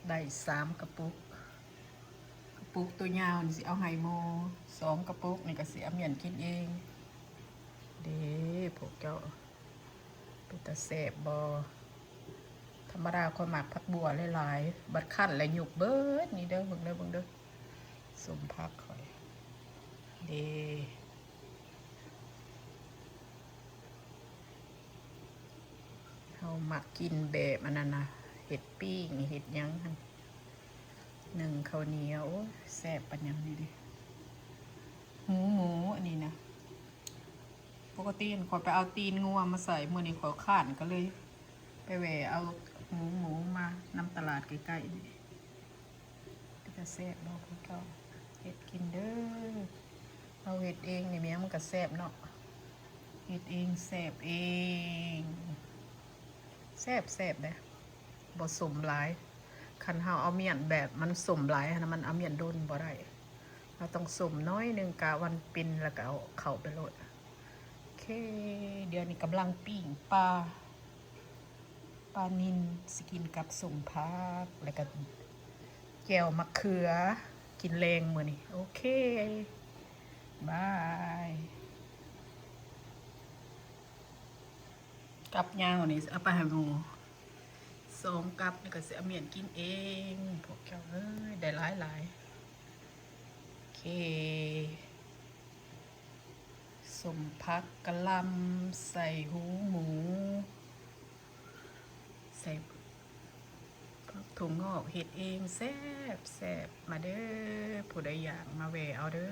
ໄດ້ສາມກະປຸກ. ກະປຸກໂຕຍາວນີ້ຊິເອົາໃຫ້ໝູ່, ສອງກະປຸກນີ້ກະຊິເອົາມ້ຽນກິນເອງເດ້ພວກເຈົ້າ. ເປັນຕາແຊບບໍ່? ທຳມະດາຂ້ອຍມັກຜັກບົ່ວຫຼາຍໆ, ບັດຄັ້ນແລ້ວຍຸບເບີດ. ນີ້ເດີ ເບິ່ງເດີ ເບິ່ງເດີ ສົ້ມຜັກຂ້ອຍເດ້. ເຮົາມັກກິນແບບອັນນັ້ນນະ, ເຮັດປີ້ງ ເຮັດຫຍັງຫັ້ນ, ໜຶ້ງເຂົ້າໜຽວ. ໂອ້ຍ ແຊບປານຫຍັງນີ້ເດ້. ຫູໝູອັນນີ້ນະ, ປົກກະຕິຫັ້ນຂ້ອຍໄປເອົາຕີນງົວມາໃສ່, ມື້ນີ້ຂ້ອຍຄ້ານ ກໍເລີຍໄປແວ່ເອົາຫູໝູມານຳຕະຫຼາດໃກ້ໆນີ້. ເປັນຕາແຊບບໍ່ພວກເຈົ້າ? ເຮັດກິນເດີ. ເຮົາເຮັດເອງນີ້ແມ່ນມັນກະແຊບເນາະ, ເຮັດເອງແຊບເອງ, ແຊບໆເດ້. ບໍ່ສົ້ມຫຼາຍ, ຄັນເຮົາເອົາມ້ຽນແບບມັນສົ້ມຫຼາຍຫັ້ນນະ ມັນເອົາມ້ຽນດົນບໍ່ໄດ້. ເຮົາຕ້ອງສົ້ມໜ້ອຍໜຶ່ງ ກະວ່າເປັນ ແລ້ວກະເອົາເຂົ້າໄປໂລດ. ໂອເຄ ດຽວນີ້ກຳລັງປີ້ງປາ, ປານິນ ຊິກິນກັບສົ້ມຜັກ ແລ້ວກະແຈ່ວໝາກເຂືອ ກິນແລງມື້ນີ້. ໂອເຄ ບາຍ. ກັບຍາວນີ້ເອົາໄປໃຫ້ໝູ່ສອງກັບ, ແລ້ວກະຊິເອົາມ້ຽນກິນເອງ ພວກເຈົ້າເອີຍ, ໄດ້ຫຼາຍໆ. ໂອເຄ ສົ້ມຜັກກະຫຼ່ຳ ໃສ່ຫູໝູ ໃສ່ຜັກຖົ່ວງອກ ເຮັດເອງແຊບໆ. ມາເດີ ຜູ້ໃດຢາກມາແວ່ເອົາເດີ.